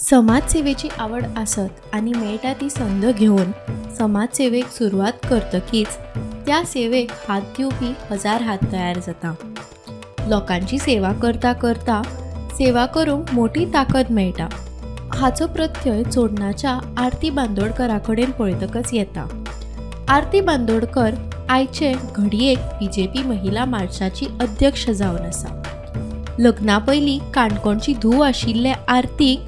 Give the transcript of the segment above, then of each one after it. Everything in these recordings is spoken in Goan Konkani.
समाजसेवेची आवड आसत आनी मेळटा ती संद घेवन समाजसेवेक सुरवात करतकीच त्या सेवेक हात दिवपी हजार हात तयार जाता. लोकांची सेवा करता करता सेवा करूंक मोठी ताकद मेळटा. हाचो प्रत्यय चोडणाच्या आरती बांदोडकरा कडेन पळयतकच येता. आरती बांदोडकर आयचे घडयेक बीजेपी महिला मार्चाची अध्यक्ष जावन आसा. लग्ना पयलीं काणकोणची धूव आशिल्ले आरतीक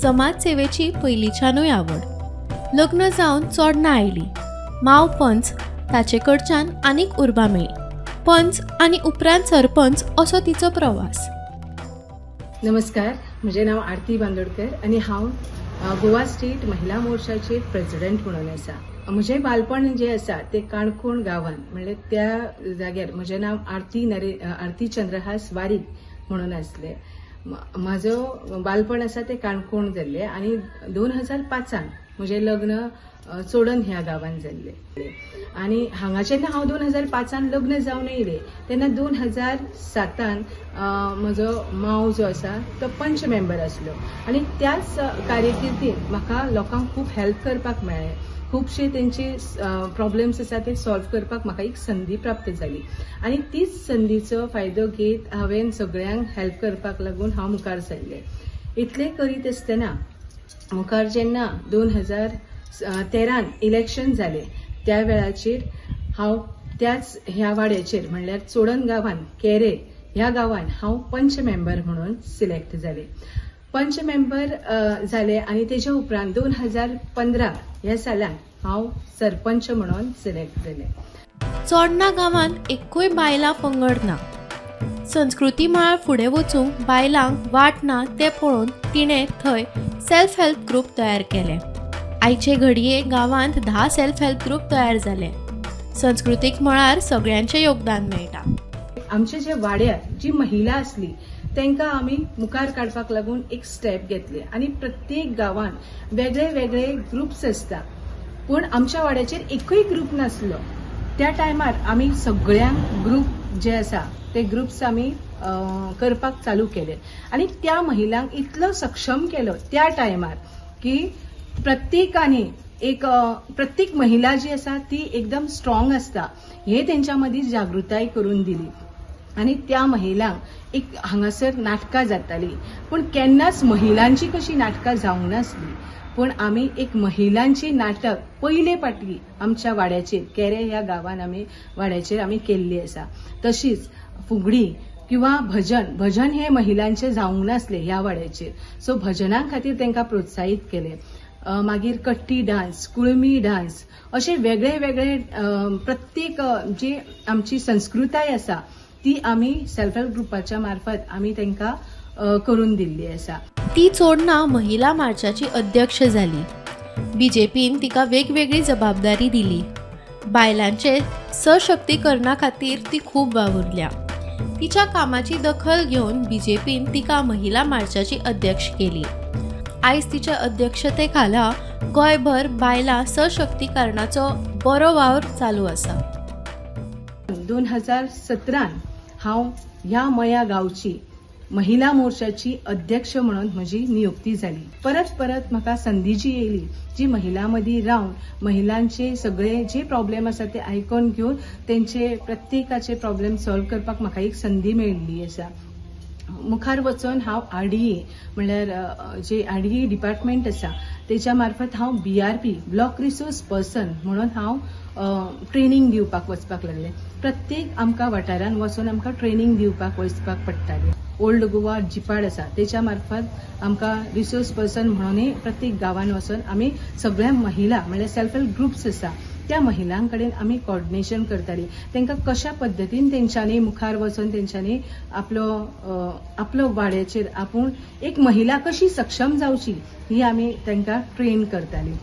समाजसेवेची पयलींच्यानूय आवड. लग्न जावन चोडणां आयली. माव पंच ताचे कडच्यान आनीक उर्बा मेळ्ळी. पंच आनी उपरांत सरपंच असो तिचो प्रवास. नमस्कार, म्हजें नांव आरती बांदोडकर आनी हांव गोवा स्टेट महिला मोर्चाचे प्रेसिडेंट म्हणून आसा. म्हजें बालपण जें आसा तें काणकोण गांवांत, म्हणल्यार त्या जाग्यार म्हजें नांव आरती चंद्रहास वारीक म्हणून आसलें. म्हाजो बालपण आसा तें काणकोण जाल्लें आनी 2005 म्हजें लग्न चोडण ह्या गांवांत जाल्लें. आनी हांगा जेन्ना हांव 2005 लग्न जावन येयलें तेन्ना 2007 म्हजो माव जो आसा तो पंच मेंबर आसलो आनी त्याच कार्यकिर्दीन म्हाका लोकांक खूब हेल्प करपाक मेळ्ळें. खुबशे तेंचे प्रॉब्लेम्स आसा ते सॉल्व करपाक म्हाका एक संदी प्राप्त जाली आनी तीच संदीचो फायदो घेत हांवें सगळ्यांक हेल्प करपाक लागून हांव मुखार सरलें. इतलें करीत आसतना मुखार जेन्ना 2013 इलेक्शन जालें त्या वेळाचेर हांव त्याच ह्या वाड्याचेर म्हणल्यार चोडण गांवान केरे ह्या गांवान हांव पंच मेंबर म्हणून सिलेक्ट जालें. पंच मेंबर जाले आनी तेच्या उपरांत 2015 ह्या सालान हांव सरपंच म्हणून सिलेक्ट जालें. चोडणा गांवांत एकूय बायलां पंगड ना. संस्कृती मळार फुडें वचूंक बायलांक वाट ना तें पळोवन तिणें थंय सेल्फ हेल्प ग्रूप तयार केले. आयचे घडये गांवांत 10 सेल्फ हेल्प ग्रूप तयार जाले. संस्कृतीक मळार सगळ्यांचें योगदान मेळटा. आमचे जे वाड्यार जी महिला आसली तांकां आमी मुखार काडपाक लागून एक स्टेप घेतले आनी प्रत्येक गांवांत वेगळे वेगळे ग्रुप्स आसता, पूण आमच्या वाड्याचेर एकूय ग्रूप नासलो. त्या टायमार आमी सगळ्यांक ग्रूप जे आसा ते ग्रुप्स आमी करपाक चालू केले आनी त्या महिलांक इतलो सक्षम केलो त्या टायमार की प्रत्येकाने एक प्रत्येक महिला जी आसा ती एकदम स्ट्रॉंग आसता हे तेंच्या मदीं जागृताय करून दिली आनी त्या महिलांक एक हांगासर नाटकां जातालीं, पूण केन्नाच महिलांची कशी नाटकां जावंक नासली, पूण आमी एक महिलांची नाटक पयले फावटी आमच्या वाड्याचेर केरे ह्या गांवान आमी वाड्याचेर आमी केल्ली आसा. तशीच फुगडी किंवा भजन, भजन हे महिलांचे जावंक नासले ह्या वाड्याचेर, सो भजना खातीर तांकां प्रोत्साहीत केलें. मागीर कट्टी डान्स, कुळमी डान्स अशे वेगळे वेगळे प्रत्येक जी आमची संस्कृताय आसा ती आमी सेल्फ हेल्प ग्रुपाच्या मार्फत आमी तांकां करून दिल्ली आसा. ती चोडणा महिला मार्चाची अध्यक्ष जाली. बीजेपीन तिका वेगवेगळी जबाबदारी दिली. बायलांचे सशक्तीकरणा खातीर ती खूब वावुरल्या. तिच्या कामाची दखल घेवन बीजेपीन तिका महिला मार्चाची अध्यक्ष केली. आयज तिच्या अध्यक्षते खाला गोंयभर बायलां सशक्तीकरणाचो बरो वावर चालू आसा. 2017 हांव ह्या मया गांवची महिला मोर्चाची अध्यक्ष म्हणून म्हजी नियुक्ती जाली. परत परत म्हाका संदी जी येयली जी महिलां मदीं रावन महिलांचे सगळे जे प्रॉब्लेम आसा ते आयकून घेवन तेंचे प्रत्येकाचे प्रॉब्लेम सॉल्व करपाक म्हाका एक संदी मेळिल्ली आसा. मुखार वचून हांव आरडीए म्हणल्यार जे आरडीए डिपार्टमेंट आसा तेच्या मार्फत हांव बीआरपी ब्लॉक रिसोर्स पर्सन म्हणून हांव ट्रेनींग दिवपाक वचपाक लागलें. प्रत्येक आमकां वाठारान वचून आमकां ट्रेनींग दिवपाक वचपाक पडटालें. ओल्ड गोवा जिपाड आसा तेच्या मार्फत आमकां रिसोर्स पर्सन म्हणूनय प्रत्येक गांवान वचून आमी सगळ्या महिला म्हणल्यार सेल्फ हेल्प ग्रुप्स आसा त्या महिलां कडेन आमी कॉर्डिनेशन करतालीं. तांकां कशा पद्दतीन तेंच्यांनी मुखार वचून तेंच्यांनी आपलो आपलो वाड्याचेर आपूण एक महिला कशी सक्षम जावची ही आमी तांकां ट्रेन करतालीं.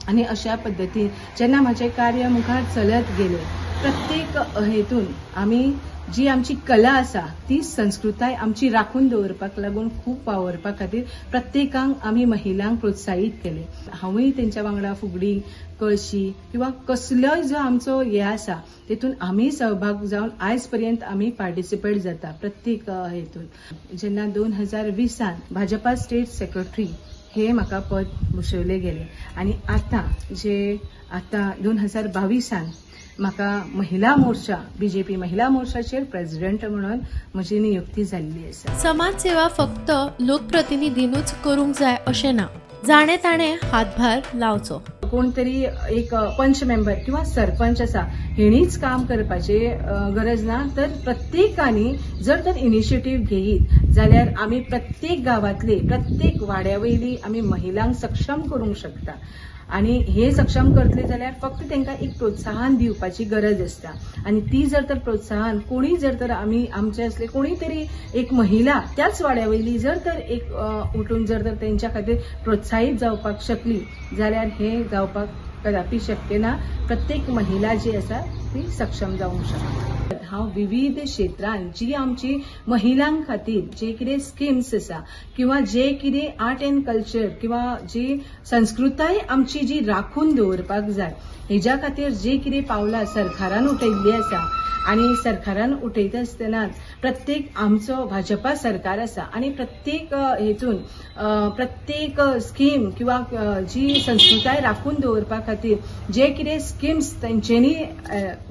आनी अशा पद्दतीन जेन्ना म्हाजें कार्य मुखार चलत गेलें प्रत्येक हेतून आमी जी आमची कला आसा ती संस्कृताय आमची राखून दवरपाक लागून खूब वावरपा खातीर प्रत्येकांक आमी महिलांक प्रोत्साहीत केलें. हांवूय तेंच्या वांगडा फुगडी, कळशी किंवा कसलोय जो आमचो हे आसा तेतून आमी सहभाग जावन आयज पर्यंत आमी पार्टिसिपेट जाता प्रत्येक हेतून. जेन्ना 2020 भाजपा स्टेट सेक्रेटरी हे म्हाका पद भुशवलें गेलें. आनी आतां जे आतां 2022 म्हाका महिला मोर्चा बीजेपी महिला मोर्चाचेर प्रेजिडेंट म्हणून म्हजी नियुक्ती जाल्ली आसा. समाजसेवा फक्त लोकप्रतिनिधीनूच करूंक जाय अशें ना, जाणें ताणें हातभार लावचो. कोण तरी एक पंच मेंबर किंवा सरपंच आसा हेणीच काम करपाची गरज ना, तर प्रत्येकानी जर तर इनिशिएटीव घेयत जाल्यार आमी प्रत्येक गांवांतली प्रत्येक वाड्या वयली आमी महिलांक सक्षम करूंक शकता. आनी हे सक्षम करतले जाल्यार फक्त तांकां एक प्रोत्साहन दिवपाची गरज आसता. आनी ती जर तर प्रोत्साहन कोणी जर तर आमी आमचे असले कोणी तरी एक महिला त्याच वाड्या वयली जर तर एक उठून जर तर तेंच्या खातीर प्रोत्साहीत जावपाक शकली जाल्यार हे जावपाक कदापी शक्य ना. प्रत्येक महिला जी आसा ती सक्षम जावंक शकता. हांव विविध क्षेत्रांत जी आमची महिलां खातीर जे कितें स्किम्स आसा किंवा जे कितें आर्ट एंड कल्चर किंवा जी संस्कृताय आमची जी राखून दवरपाक जाय हेज्या खातीर जी कितें पावलां सरकारान उठयल्ली आसा आनी सरकारान उठयता आसतना प्रत्येक आमचो भाजपा सरकार आसा आनी प्रत्येक हेतून प्रत्येक स्कीम किंवा जी संस्कृताय राखून दवरपा खातीर जे कितें स्किम्स तेंच्यांनी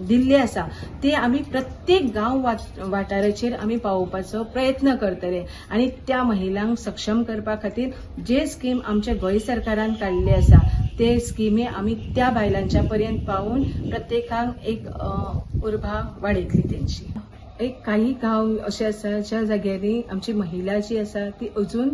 दिल्ले आसा ते आमी प्रत्येक गांव वाठाराचेर आमी पावोवपाचो प्रयत्न करतले. आनी त्या महिलांक सक्षम करपा खातीर जे स्कीम आमच्या गोंय सरकारान काडल्ले आसा ते स्किमी आमी त्या बायलांच्या पर्यंत पावून प्रत्येकाक एक उर्बा वाडयतली तेंची. एक काही गांव अशे आसा ज्या जाग्यांनी आमची महिला जी आसा ती अजून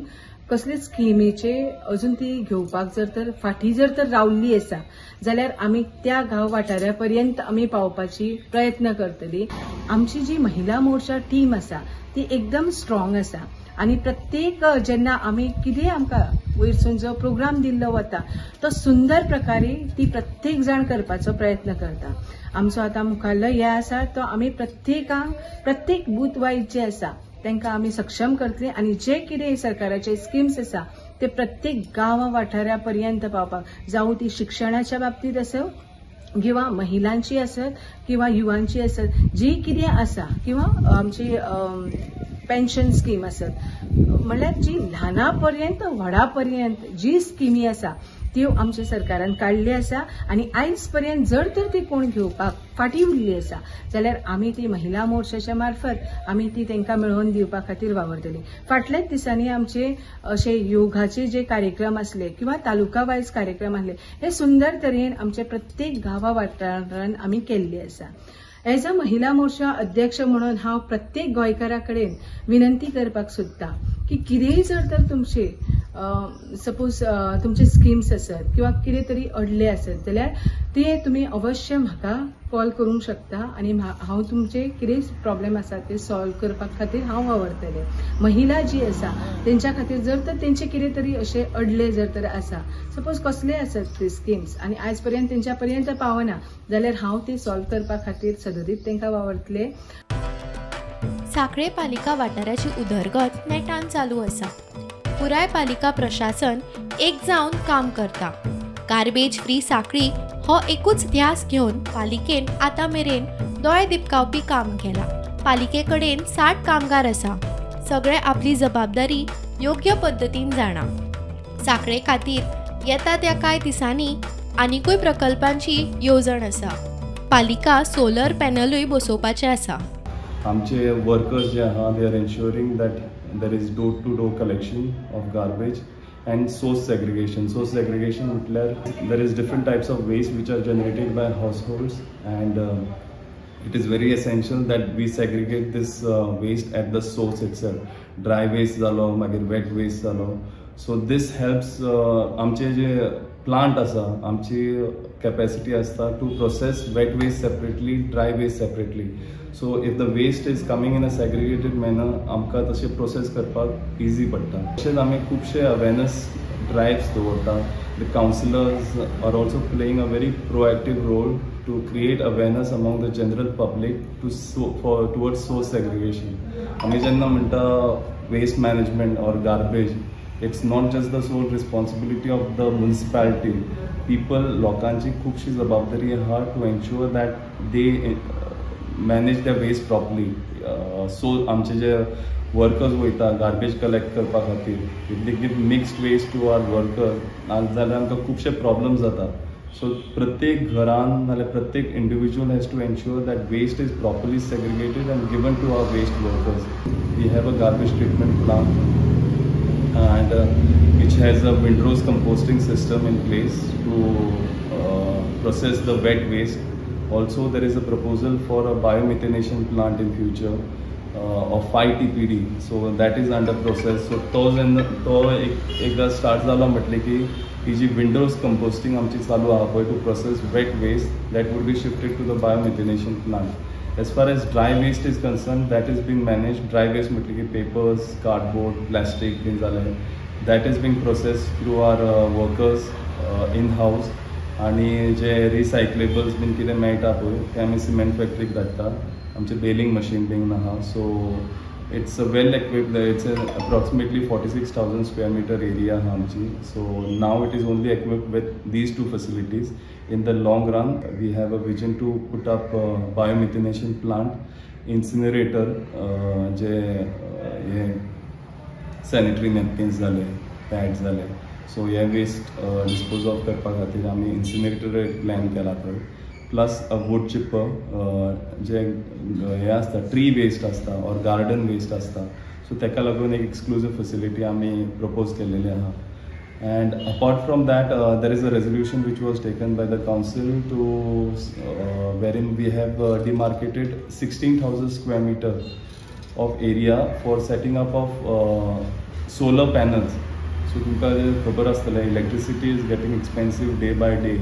कसले स्किमीचे अजून ती घेवपाक जर तर फाटीं जर तर रावल्ली आसा जाल्यार आमी त्या गांव वाठारा पर्यंत आमी पावपाची प्रयत्न करतली. आमची जी महिला मोर्चा टीम आसा ती एकदम स्ट्रॉंग आसा आनी प्रत्येक जेन्ना आमी कितेंय आमकां वयरसून जो प्रोग्राम दिल्लो वता तो सुंदर प्रकारे ती प्रत्येक जाण करपाचो प्रयत्न करता. आमचो आतां मुखाल्लो हे आसा तो आमी प्रत्येकांक प्रत्येक बूथ वायज जे आसा तांकां आमी सक्षम करतले आनी जे कितें सरकाराचे स्किम्स आसा ते प्रत्येक गांव वाठारा पर्यंत पावपाक, जावं ती शिक्षणाच्या बाबतींत आसत किंवा महिलांची आसत किंवा युवांची आसत, जी कितें आसा किंवा आमची पेन्शन स्कीम आसत, म्हणल्यार जी ल्हाना पर्यंत व्हडा पर्यंत जी स्किमी आसा त्यो आमच्या सरकारान काडल्ली आसा. आनी आयज पर्यंत जर तर ती कोण घेवपाक फाटीं उरली आसा जाल्यार आमी ती महिला मोर्चाच्या मार्फत आमी ती तांकां मेळोवन दिवपा खातीर वावरतली. फाटल्याच दिसांनी आमचे अशे योगाचे जे कार्यक्रम आसले किंवा तालुका वायज कार्यक्रम आसले हे सुंदर तरेन आमचे प्रत्येक गांवा वाठारान आमी केल्ले आसा. एज अ महिला मोर्चा अध्यक्ष म्हणून हांव प्रत्येक गोंयकारा कडेन विनंती करपाक सोदता की कितेंय जर तर तुमचे सपोज तुमचे स्किम्स आसत किंवा कितें तरी अडले आसत जाल्यार ते तुमी अवश्य म्हाका कॉल करूंक शकता आनी हांव तुमचे कितें प्रॉब्लेम आसा ते सॉल्व करपा खातीर हांव वावरतलें. महिला जी आसा तेंच्या खातीर जर तर तेंचे कितें तरी अशें अडले जर तर आसा, सपोज कसले आसत ते स्किम्स आनी आयज पर्यंत तेंच्या पर्यंत पावना जाल्यार हांव ते सॉल्व करपा खातीर सदोदीत तेंकां वावरतलें. साखळे पालिका वाठाराची उदरगत नेटान चालू आसा. पुराय पालिका प्रशासन एक जावन काम करता. गार्बेज फ्री साखळी हो एकूच ध्यास घेवन पालिकेन आतां मेरेन दोळे दिपकावपी काम केलां. पालिके कडेन 60 कामगार आसा. सगळे आपली जबाबदारी योग्य पद्दतीन जाणा. साखळे खातीर येता त्या कांय दिसांनी आनिकूय प्रकल्पांची येवजण आसा. पालिका सोलर पॅनलूय बसोवपाचें आसा. आमचे वर्कर्स जे आहा they are ensuring that there is door to door collection of garbage and source segregation. Source segregation म्हटल्यार there is different types of waste which are generated by households and it is very essential that we segregate this waste at the source itself. Dry waste जालो, मागीर वेट वेस्ट जालो. सो this helps आमचे जे प्लांट आसा आमची कॅपेसिटी आसता to process wet waste separately, dry waste separately. So if the waste is coming in a segregated manner आमकां तशें प्रोसेस करपाक इजी पडटा. तशेंच आमी खुबशे अवेरनस ड्रायव्स दवरता. The councillors are also playing a very proactive role to create awareness among the general public to towards source segregation. आमी जेन्ना म्हणटा waste management or garbage, it's not just the sole responsibility of the municipality. People, लोकांची खुबशी जबाबदारी आहा to ensure that they manage the waste properly. So आमचे जे वर्कर्स वयता गार्बेज कलेक्ट करपा खातीर, if they give mixed waste to our workers जाल्यार आमकां खुबशे प्रॉब्लम्स जाता. सो प्रत्येक घरान नाल्यार प्रत्येक individual has to ensure that waste is properly segregated and given to our waste workers. We have a garbage treatment plant and which has a windrows composting system in place to process the wet waste. Also there is a proposal for a biomethanation plant in future of 5 TPD, so that is under process. So तो जेन्ना तो एकदा स्टार्ट जाला म्हटलें की ही जी विंडोज कंपोस्टिंग आमची चालू आहा पळय to process wet waste, that would be shifted to the biomethanation plant. As far as dry waste is concern, that is being manage. Dry waste म्हटलें की पेपर्स, कार्डबोर्ड, प्लास्टीक बीन जालें, that is being process through our workers in house. आनी जे रिसायकलेबल्स बीन कितें मेळटा पळय ते आमी सिमेंट फॅक्ट्रीक धाडटा. आमचें बेलिंग मशीन बीन आहा. So it's a well equipped, it's approximately 46,000 square meter area आहा आमची. So now it is only equipped with these two facilities. In the long run we have a vision to put up biomethanation plant, incinerator, J hey sanitary napkins जाले, पॅड्स जाले, सो हे वेस्ट डिस्पोज ऑफ करपा खातीर आमी इन्सिनरेटर एक प्लॅन केला थंय. प्लस अ वूड चिप्पर, जे हे आसता ट्री वेस्ट आसता ऑर गार्डन वेस्ट आसता, सो तेका लागून एक एक्सक्लुजीव फेसिलिटी आमी प्रपोज केलेली आहा. And apart from that there is a resolution which was taken by the council to wherein we have demarcated 16,000 square meter of area for setting up of solar panels. So तुमकां खबर आसतलें electricity is getting expensive day by day.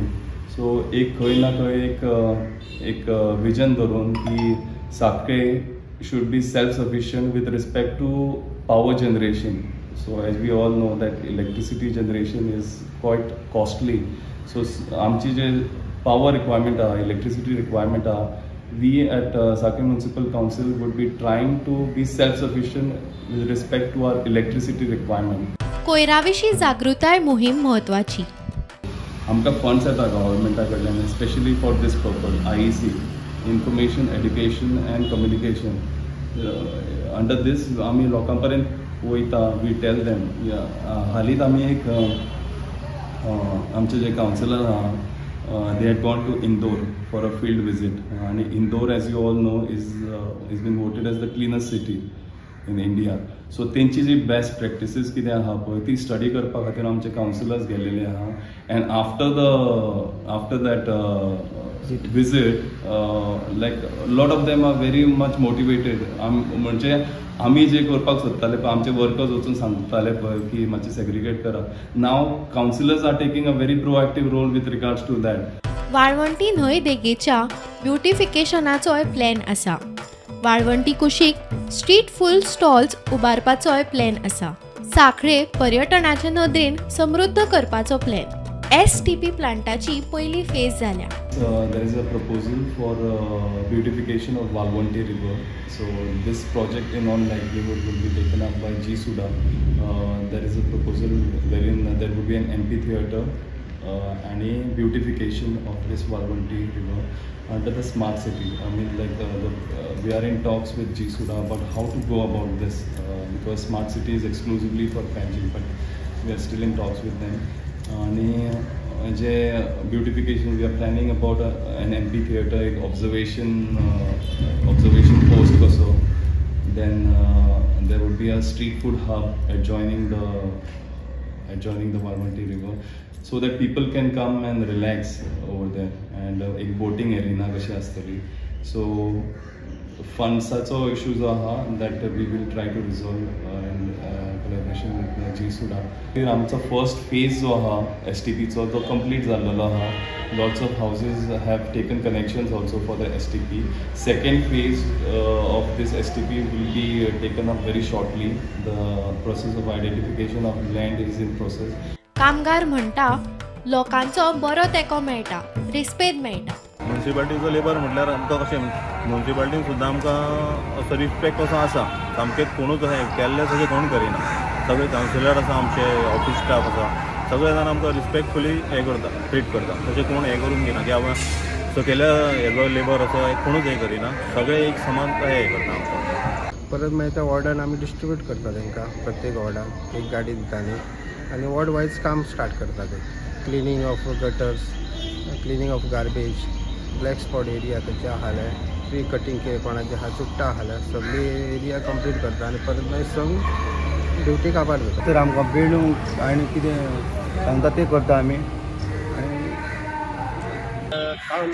So एक खंय ना खंय एक विजन धरून की Sanquelim should be self sufficient with respect to power generation. So as we all know that electricity generation is quite costly. So आमची जे पावर रिक्वायरमेंट आहा, इलेक्ट्रिसिटी रिक्वायरमेंट आहा, we at Sanquelim Municipal Council would be trying to be self sufficient with respect to our electricity requirement. कोयरा विशीं जागृताय मोहीम म्हत्वाची. आमकां फंड्स येता गव्हर्मेंटा कडल्यान specially for this purpose, IEC, information education and communication. Under this आमी लोकां पर्यंत वयता, we tell them. हालींच आमी एक आमचे जे कावन्सिलर आहा they had gone to Indore for a field visit. आनी Indore, as you all know, is been voted as the cleanest city in India. So तेंची जी बेस्ट प्रॅक्टिसीस कितें आहा पळय ती स्टडी करपा खातीर आमचे कावन्सिलर्स गेल्लेले आहा. And after that visit like lot of them are very much motivated. म्हणजे आमी जे करपाक सोदताले पळय, आमचे वर्कर्स वचून सांगताले पळय की मातशें सेग्रिगेट करा, now councillors are taking a very proactive role with regards to that. Valvanti न्हंय देगेच्या ब्युटिफिकेशनाचोय प्लॅन आसा. वाळवंटी कुशीक स्ट्रीट फूड स्टॉल्स उबारपाचोय प्लॅन आसा. सांखळे पर्यटनाचे नदरेन समृद्ध करपाचो प्लॅन. STP प्लांटाची पयली फेज जाल्या. There is a proposal for beautification of Valvanti river. So this project in all likelihood will be taken up by GSUDA. There is a proposal wherein there would be an amphitheatre and a beautification of this Valvanti river under the smart city. I mean, like we are in talks with GSUDA about how to go about this because smart city is exclusively for Panjim, but we are still in talks with them. आणि जे beautification we are planning about an amphitheatre, एक ऑब्जर्वेशन पोस्ट कसो, then there would be a street food hub adjoining the Valvanti river, so that people can come and relax over there, and एक बोटिंग एरिना कशी आसतली. सो फंड्साचो इशू जो आहा that we will try to resolve in collaboration with GSUDA. मागीर आमचो फर्स्ट फेज जो आहा STPचो तो कंप्लीट जाल्लो आहा. Lots of houses have taken connections also for the STP. Second phase of this STP will be taken up very shortly. The process of identification of land is in process. कामगार म्हणटा लोकांचो बरो तेंको मेळटा, रिस्पेद मेळटा. म्युनिसिपालिटीचो लेबर म्हटल्यार आमकां कशें म्युनिसिपालिटीन सुद्दां आमकां असो रिस्पेक्ट असो आसा, सामकें कोणूच अशें केल्लें तशें कोण करिना. सगळे कावन्सिलर आसा, आमचे ऑफिस स्टाफ आसा, सगळे जाण आमकां रिस्पेक्टफुली हें करता, ट्रीट करता. तशें कोण हें करून घेना की बाबा सकयल्या हेजो लेबर असो कोणूच हें करिना, सगळे एक समान हें करता आमकां. परत मागीर त्या वॉर्डान आमी डिस्ट्रिब्यूट करता तांकां, प्रत्येक वॉर्डान एक गाडी दिता आनी वॉर्ड वायज काम स्टार्ट करता ते. Cleaning of gutters, cleaning of garbage, black spot area खंयचे आहा जाल्यार ट्री कटींग कोणाचे आहा चुट्टां आहा जाल्यार सगळी एरिया कंप्लीट करता आनी परत मागीर संग ड्युटी काबार जाता. तर आमकां बिल्डूंक आनी कितें सांगता तें करता आमी. आनी काम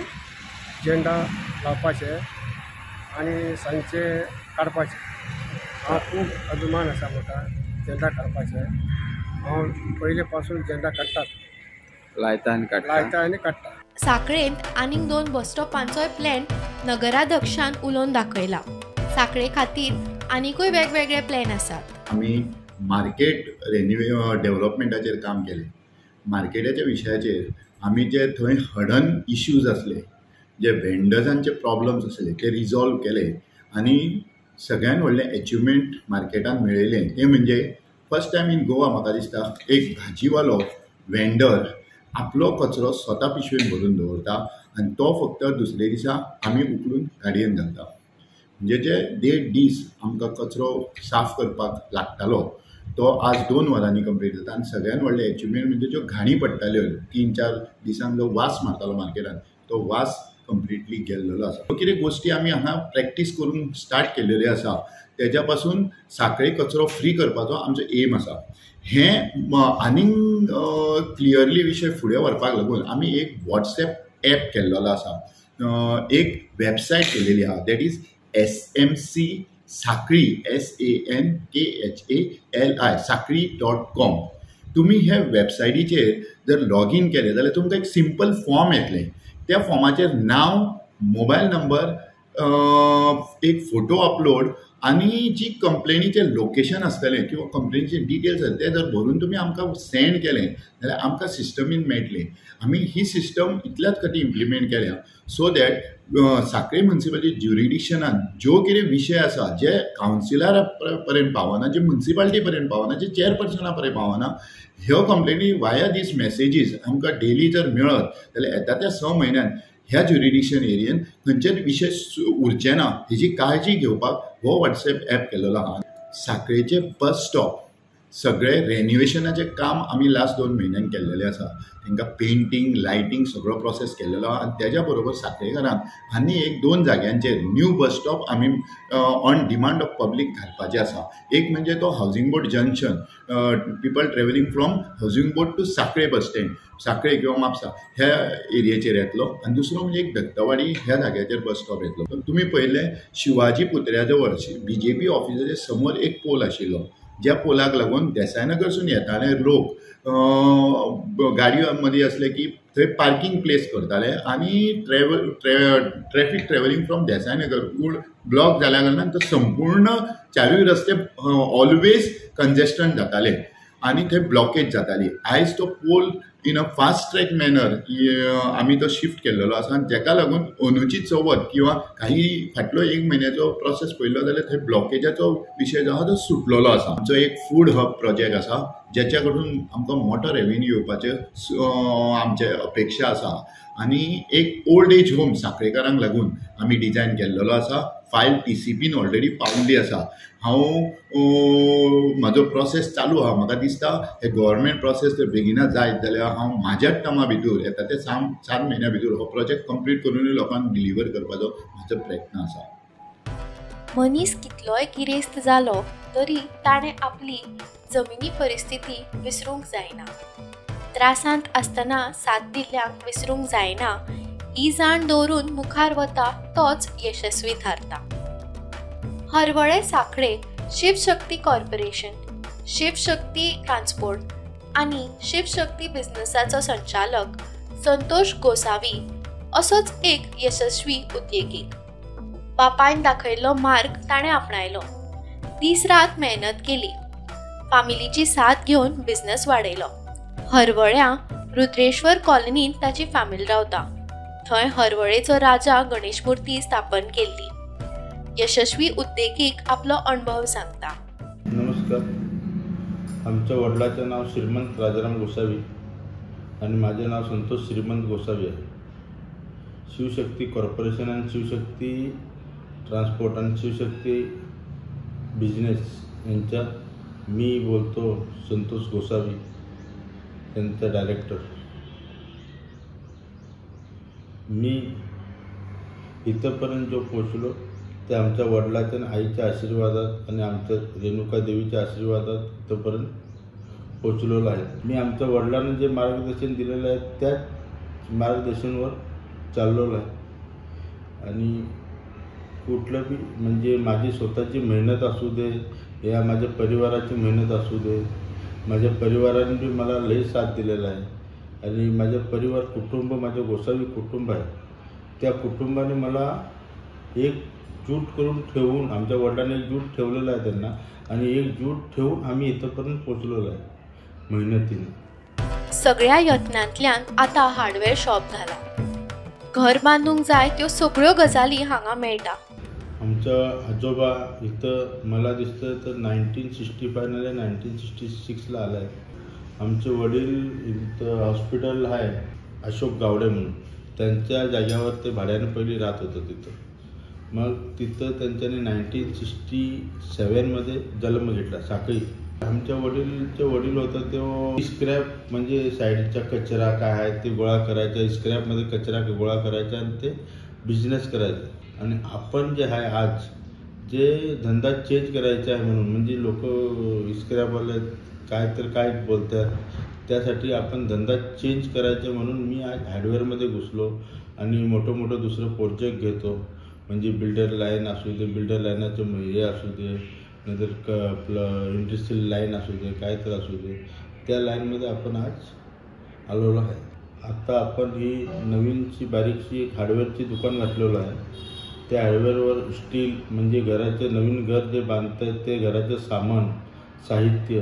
झेंडा लावपाचें आनी सांजचे काडपाचें. हांव खूब अभिमान आसा म्हाका झेंडा काडपाचें. हांव पयले पासून झेंडा काडटात, लायता आनी काडटा, लायता आनी काडटा. साखळेंत आनीक 2 बस स्टॉपांचोय प्लॅन नगराध्यक्षान उलोवन दाखयला. साखळे खातीर आनीकूय वेगवेगळे प्लॅन आसात. आमी मार्केट डेव्हलपमेंटाचेर काम केलें. मार्केटाच्या विशयाचेर आमी जे थंय हडन इश्यूज आसले, जे वेंडर्सांचे प्रॉब्लम्स आसले ते रिजॉल्व केले आनी सगळ्यान व्हडलें एचिवमेंट मार्केटान मेळयलें तें म्हणजे फर्स्ट टायम इन गोवा म्हाका दिसता एक भाजीवालो वेंडर आपलो कचरो स्वता पिशवेन भरून दवरता आनी तो फक्त दुसरे दिसा आमी उखलून गाडयेन घालता. म्हणजे जे 1.5 दीस आमकां कचरो साफ करपाक लागतालो तो आज 2 वरांनी कंप्लीट जाता. आनी सगळ्यान व्हडलें एचिवमेंट म्हणजे ज्यो घाणी पडटाल्यो 3-4 दिसांक जो वास मारतालो मार्केटान तो वास कंप्लिटली गेल्लेलो आसा. कितें गोश्टी आमी हांगा प्रॅक्टीस करूंक स्टार्ट केल्लेली आसा तेज्या पासून साखळे कचरो फ्री करपाचो आमचो एम आसा. हें आनीक क्लियरली विशय फुडें व्हरपाक लागून आमी एक वॉट्सएप एप केल्लो आसा, एक वेबसायट केलेली आसा, that is SMC Sanquelim, SANKHALI Sanquelim.com. तुमी हे वेबसायटीचेर जर लॉगीन केलें जाल्यार तुमकां एक सिंपल फॉर्म येतलें. त्या फॉर्माचेर नांव, मोबायल नंबर, एक फोटो अपलोड आनी जी कंप्लेनीचें लोकेशन आसतलें किंवा कंप्लेनीचे डिटेल्स आसतले ते जर भरून तुमी आमकां सेंड केलें जाल्यार आमकां सिस्टमीन मेळटलें. आमी ही सिस्टम इतल्याच खातीर इम्प्लिमेंट केल्या सो that Sanquelim municipality ज्युरिडिक्शनान ज्यो कितें विशय आसा जे कावन्सिलरा पर्यंत पावना, जे म्युनिसिपालिटी पर्यंत पावना, जे चेअरपर्सना पर्यंत पावना, ह्यो कंप्लेनी वाया दीस मॅसेजीस आमकां डेली जर मेळत जाल्यार येता त्या 6 म्हयन्यान ह्या ज्युरिडिक्शन एरियेन खंयचेच विशय उरचे ना हेजी काळजी घेवपाक हो वॉट्सएप एप केल्लो आहा. साखळेचे बस स्टॉप सगळे रेनिवेशनाचें काम आमी लास्ट 2 म्हयन्यान केल्लेलें आसा. तांकां पेंटींग, लायटींग सगळो प्रोसेस केल्लेलो आहा आनी तेज्या बरोबर साखळेकारांक आनी 1-2 जाग्यांचेर न्यू बस स्टॉप आमी ऑन डिमांड ऑफ पब्लीक घालपाचें आसा. एक म्हणजे तो housing board junction, people travelling from housing board to Sanquelim bus stand, Sanquelim किंवा म्हापसा ह्या एरियेचेर येतलो आनी दुसरो म्हणजे एक दत्तवाडी ह्या जाग्याचेर बस स्टॉप येतलो. तुमी पळयलें शिवाजी पुतळ्या जवळ BJP ऑफिसाच्या समोर एक पोल आशिल्लो, ज्या पोलाक लागून देसायनगरसून येताले लोक गाडयो मदीं आसले की थंय पार्कींग प्लेस करताले आनी traffic travelling from Desainagar block जाल्या कारणान तो संपूर्ण 4 रस्ते ऑलवेज कंजेस्टन जाताले आनी थंय ब्लॉकेज जाताली. आयज तो pole in a fast track manner आमी तो शिफ्ट केल्लो आसा आनी जेका लागून अंदूची चवथ किंवा काही फाटलो 1 म्हयन्याचो प्रोसेस पळयलो जाल्यार थंय ब्लॉकेजाचो विशय जो आहा तो सुटलेलो आसा. आमचो एक फूड हब प्रोजेक्ट आसा जेच्या कडून आमकां मोठो रेवेन्यू येवपाचें आमचे अपेक्षा आसा आनी एक ओल्ड एज होम साखळेकारांक लागून आमी डिजायन केल्लेलो आसा. फायल TCPन ऑलरेडी पावल्ली आसा. हांव म्हाजो प्रोसेस चालू आहा. म्हाका दिसता हे गव्हर्मेंट प्रोसेस जर बेगिना जायत जाल्यार हांव म्हाज्याच टर्मा भितर येता ते 7 म्हयन्या भितर हो प्रोजेक्ट कंप्लीट करून लोकांक डिलिव्हर करपाचो म्हाजो प्रयत्न आसा. मनीस कितलोय गिरेस्त जालो तरी ताणें आपली जमिनी परिस्थिती विसरूंक जायना. त्रासांत आसतना साथ दिल्ल्यांक विसरूंक जायना ही जाण दवरून मुखार वता तोच यशस्वी थारता. Harvalem Sanquelim Shivshakti corporation, Shivshakti transport आनी शिवशक्ती बिझनेसाचो संचालक संतोष गोसावी असोच एक यशस्वी उद्देगीक. बापायन दाखयल्लो मार्ग ताणें आपणायलो. दीस रात मेहनत केली, फामिलीची साथ घेवन बिझनेस वाडयलो. हरवळ्यां रुद्रेश्वर कॉलनींत ताची फामील रावता. थंय हरवळेचो राजा गणेश मूर्ती स्थापन केल्ली. यशस्वी उद्देगीक आपलो अणभव सांगता. नमस्कार, आमच्या वडिलांचे नाव श्रीमंत राजाराम गोसावी आणि माझे नाव संतोष श्रीमंत गोसावी आहे. शिवशक्ती कॉर्पोरेशन आणि शिवशक्ती ट्रान्सपोर्ट आणि शिवशक्ती बिझनेस यांच्या मी बोलतो संतोष गोसावी, त्यांचा डायरेक्टर। मी इथंपर्यंत जो पोचलो ते आमच्या वडिलाच्या आणि आईच्या आशीर्वादात आणि आमच्या रेणुका देवीच्या आशीर्वादात इथंपर्यंत पोचलेलो आहे। मी आमच्या वडिलांना जे मार्गदर्शन दिलेलं आहे त्याच मार्गदर्शनवर चाललेलो आहे आणि कुठलं बी म्हणजे माझी स्वतःची मेहनत असू दे या माझ्या परिवाराची मेहनत असू दे, माझ्या परिवाराने बी मला लई साथ दिलेला आहे आणि माझं परिवार कुटुंब, माझं गोसावी कुटुंब आहे, त्या कुटुंबाने मला एकजूट करून ठेवून, आमच्या वडिलांनी एकजूट ठेवलेलं आहे त्यांना आणि एकजूट ठेवून आम्ही इथंपर्यंत पोचलेलो आहे मेहनतीने। सगळ्या यत्नांतल्यान आतां हार्डवेअर शॉप घाला। घर बांदूंक जाय त्यो सगळ्यो गजाली हांगा मेळटा। आमचा आजोबा इथं मला दिसतं तर 1965 नाल्यार 1966ला आला आहे। आमचे वडील इथं हॉस्पिटल आहे अशोक गावडे म्हणून, त्यांच्या जाग्यावर ते भाड्यानं पहिले राहत होतं तिथं। मग तिथं त्यांच्याने 1967मध्ये जन्म घेतला साखळी। आमच्या वडीलचे वडील होतं ते स्क्रॅप म्हणजे साईडचा कचरा काय आहे ते गोळा करायचा, स्क्रॅपमध्ये कचरा गोळा करायचा आणि ते बिझनेस करायचं। आणि आपण जे आहे आज जे धंदा चेंज करायचा आहे म्हणून म्हणजे लोक स्क्रॅपवाले काय तर काय बोलतात, त्यासाठी आपण धंदा चेंज करायचा म्हणून मी आज हार्डवेअरमध्ये घुसलो आणि मोठं मोठं दुसरं प्रोजेक्ट घेतो, म्हणजे बिल्डर लाईन असू दे, बिल्डर लाईनाचं हे असू दे, नंतर आपलं इंडस्ट्रियल लाईन असू दे, काय तर असू दे, त्या लाईनमध्ये आपण आज आलेलो आहे। आता आपण ही नवीनची बारीकशी एक हार्डवेअरची दुकान घातलेलं आहे। त्या हार्डवेअरवर स्टील म्हणजे घराचे नवीन घर जे बांधत आहेत ते घराचं सामान साहित्य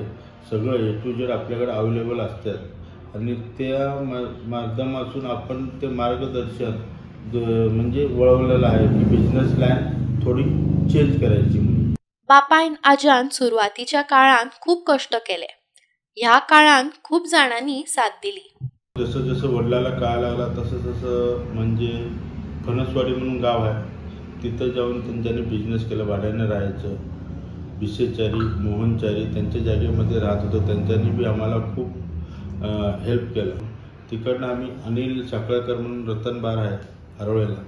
सगळं ए टू झेड आपल्याकडे अवेलेबल असतात आणि त्या माध्यमातून आपण ते मार्गदर्शन म्हणजे वळवलेलं आहे की बिझनेस लाईन थोडी चेंज करायची म्हणून। बापायन आज्यान सुरवातीच्या काळांत खूप कष्ट केले। ह्या काळांत खूप जाणांनी साथ दिली। जसं जसं वडिलाला कळायला लागला तसं तसं म्हणजे फणसवाडी म्हणून गाव आहे तिथं जाऊन त्यांच्याने बिझनेस केला, भाड्याने राहायचं। बिसेचारी मोहनचारी त्यांच्या जागेमध्ये राहत होतो, त्यांच्यानी बी आम्हाला खूप हेल्प केलं। तिकडनं आम्ही अनिल साखळकर म्हणून रतनबार आहे हरवळेला,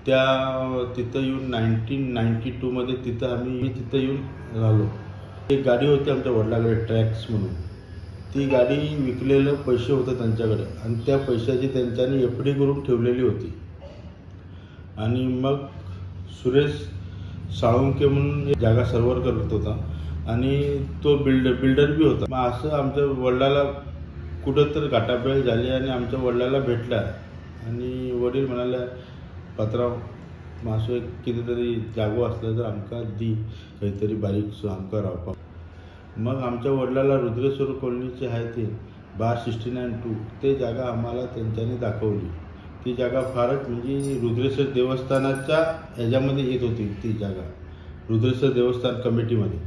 त्या तिथं येऊन 1992मध्ये तिथं आम्ही तिथं येऊन राहिलो। एक गाडी होती आमच्या वडिलाकडे ट्रॅक्स म्हणून, ती गाडी विकलेलं पैसे होतं त्यांच्याकडे आणि त्या पैशाची त्यांच्यानी एफ डी करून ठेवलेली होती। आणि मग सुरेश साळुंके म्हणून जागा सर्वर करत होता आणि तो बिल्डर बी होता। मग असं आमच्या वडिलाला कुठं तर गाठाभेट झाली आणि आमच्या वडिलाला भेटला आणि वडील म्हणाले, पात्राव मातसो एक कितें तरी जागो आसलो तर आमकां दी, खंय तरी बारीकसो आमकां रावपाक। मग आमच्या वडिलाला रुद्रेश्वर कॉलनीचे आहे ते 1269-2 ते जागा आम्हाला त्यांच्याने दाखवली। ती जागा फारच म्हणजे रुद्रेश्वर देवस्थानाच्या ह्याच्यामध्ये येत होती ती जागा, रुद्रेश्वर देवस्थान कमिटीमध्ये।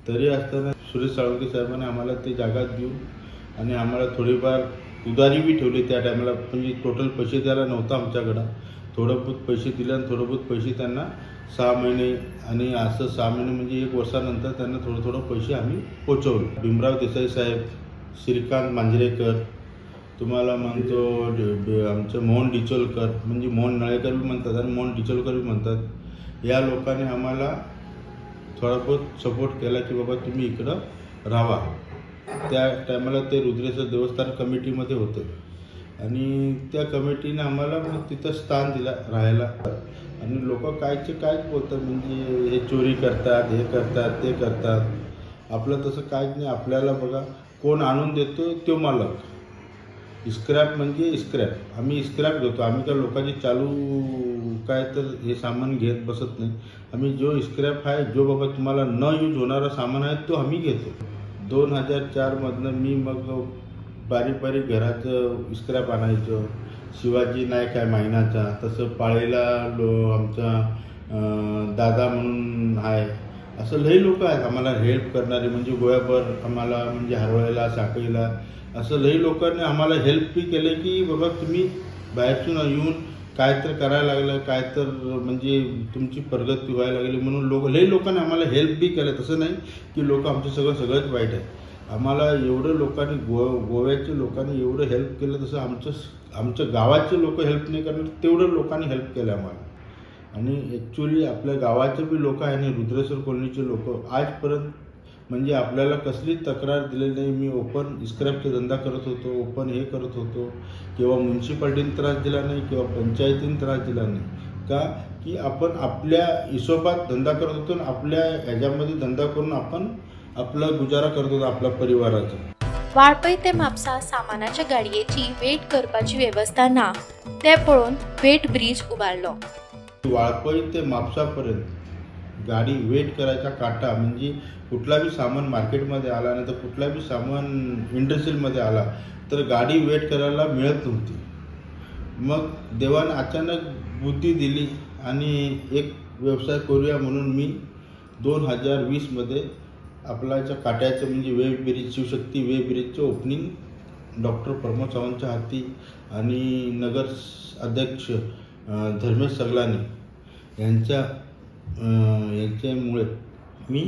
तरी असताना सुरेश साळुंके साहेबांनी आम्हाला ती जागा देऊन आणि आम्हाला थोडीफार उधारी बी ठेवली त्या टायमाला, म्हणजे टोटल पैसे द्यायला नव्हता आमच्याकडं, थोडं बहुत पैसे दिले आणि थोडं बहुत पैसे त्यांना 6 महिने आणि असं 6 महिने म्हणजे 1 वर्षानंतर त्यांना थोडं थोडं पैसे आम्ही पोचवले। भीमराव देसाई साहेब, श्रीकांत मांजरेकर, तुम्हाला म्हणतो आमचं मोहन डिचोलकर, म्हणजे मोहन नळेकर बी म्हणतात आणि मोहन डिचोलकर बी म्हणतात, या लोकांनी आम्हाला थोडा बहुत सपोर्ट केला की बाबा तुम्ही इकडं राहा। त्या टायमाला ते रुद्रेश्वर देवस्थान कमिटीमध्ये होते आणि त्या कमिटीने आम्हाला मग तिथं स्थान दिलं राहायला। आणि लोक कायचे कायच बोलतात, म्हणजे हे चोरी करतात, हे करतात, ते करतात, आपलं तसं काहीच नाही। आपल्याला बघा कोण आणून देतो तो मालक, स्क्रॅप म्हणजे स्क्रॅप, आम्ही स्क्रॅप घेतो, आम्ही त्या लोकांची चालू काय तर हे सामान घेत बसत नाही। आम्ही जो स्क्रॅप आहे, जो बाबा तुम्हाला न यूज होणारा सामान आहे तो आम्ही घेतो। 2004मधनं मी मग बारीक बारीक घराचं स्क्रॅप आणायचो। शिवाजी नाईक आहे महिनाचा, तसं पाळीला आमचा दादा म्हणून आहे, असं लई लोक आहेत आम्हाला हेल्प करणारे, म्हणजे गोव्याभर आम्हाला म्हणजे हरवळेला साखळीला असं लई लोकांनी आम्हाला हेल्प बी केलं की बाबा तुम्ही बाहेरतून येऊन काय तर करायला लागलं, काय तर म्हणजे तुमची प्रगती व्हायला लागली म्हणून लोक लई लोकांनी आम्हाला हेल्प बी केलं. तसं नाही की लोक आमचं सगळं सगळंच वाईट आहे. आम्हाला एवढं लोकांनी गोव्याच्या लोकांनी एवढं हेल्प केलं, तसं आमचं आमच्या गावाचे लोक हेल्प नाही करणार तेवढं लोकांनी हेल्प केलं आम्हाला. आणि ॲक्च्युली आपल्या गावाचे बी लोक आहे आणि रुद्रेश्वर कॉलनीचे लोक आजपर्यंत म्हणजे आपल्याला कसली तक्रार दिलेली नाही. मी ओपन स्क्रॅपचा धंदा करत होतो, ओपन हे करत होतो, किंवा म्युन्सिपाल्टीने त्रास दिला नाही किंवा पंचायतीने त्रास दिला नाही, का की आपण आपल्या हिशोबात धंदा करत होतो आणि आपल्या ह्याच्यामध्ये धंदा करून आपण आपला गुजारा करत होतो आपल्या परिवाराचा. वाळपय ते म्हापसा सामानाच्या गाडयेची वेट करपाची वेवस्था ना ते पळोवन वेट ब्रीज उबारलो. वाळपय ते म्हापसापर्यंत गाडी वेट करायचा काटा म्हणजे कुठला बी सामान मार्केटमध्ये आला नाही तर कुठला बी सामान इंडस्ट्रीमध्ये आला तर गाडी वेट करायला मिळत नव्हती. मग देवाने अचानक बुद्धी दिली आणि एक व्यवसाय करूया म्हणून मी 2020मध्ये आपल्याच्या काट्याचं म्हणजे वे ब्रिज, शिवशक्ती वे ब्रिजचं ओपनिंग डॉक्टर प्रमोद सावंतच्या हाती आणि नगर अध्यक्ष धर्मेश सगलानी यांच्यामुळे मी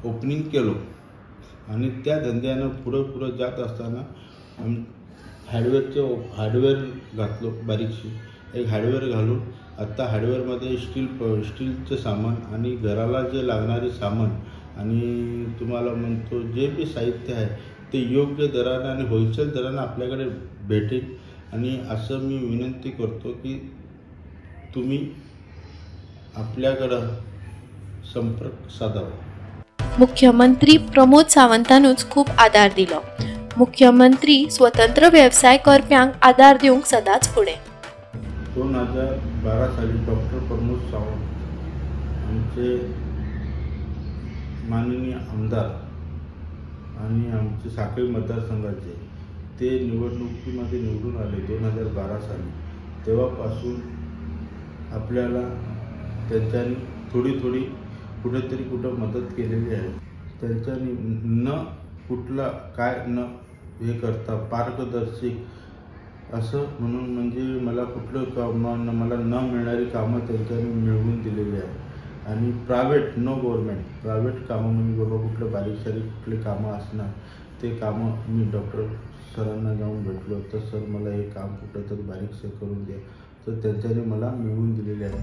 ओपनिंग केलो. आणि त्या धंद्यानं पुढं पुढं जात असताना हार्डवेअर घातलो, बारीकशी एक हार्डवेअर घालून आत्ता हार्डवेअरमध्ये स्टीलचं सामान आणि घराला जे लागणारे सामान आणि तुम्हाला म्हणतो जे बी साहित्य आहे ते योग्य दरानं आणि होलसेल दरानं आपल्याकडे भेटेल. आणि असं मी विनंती करतो की तुम्ही आपल्याकडं संपर्क साधावा. मुख्यमंत्री प्रमोद सावंतानूच खूब आदार दिलो. मुख्यमंत्री स्वतंत्र व्यवसाय करप्यांक आदार दिवंक सदांच फुडें. 2012 साली डॉक्टर प्रमोद सावंत आमचे माननीय आमदार आणि आमचे साखळी मतदारसंघाचे ते निवडणुकीमध्ये निवडून आले 2012 साली. तेव्हापासून आपल्याला त्यांच्यानी थोडी थोडी कुठेतरी कुठं मदत केलेली आहे. त्यांच्यानी न कुठला काय न हे करता पारदर्शक असं म्हणून म्हणजे मला कुठलं काम मला न मिळणारी कामं त्यांच्यानी मिळवून दिलेली आहे. आणि प्रायव्हेट नो गव्हर्मेंट प्रायव्हेट कामं म्हणजे बाबा कुठलं बारीक सारीक कुठले कामं असणार ते कामं मी डॉक्टर सरांना जाऊन भेटलो तर सर मला हे काम कुठं तर बारीकसं करून द्या, तर त्यांच्याने मला मिळवून दिलेले आहे.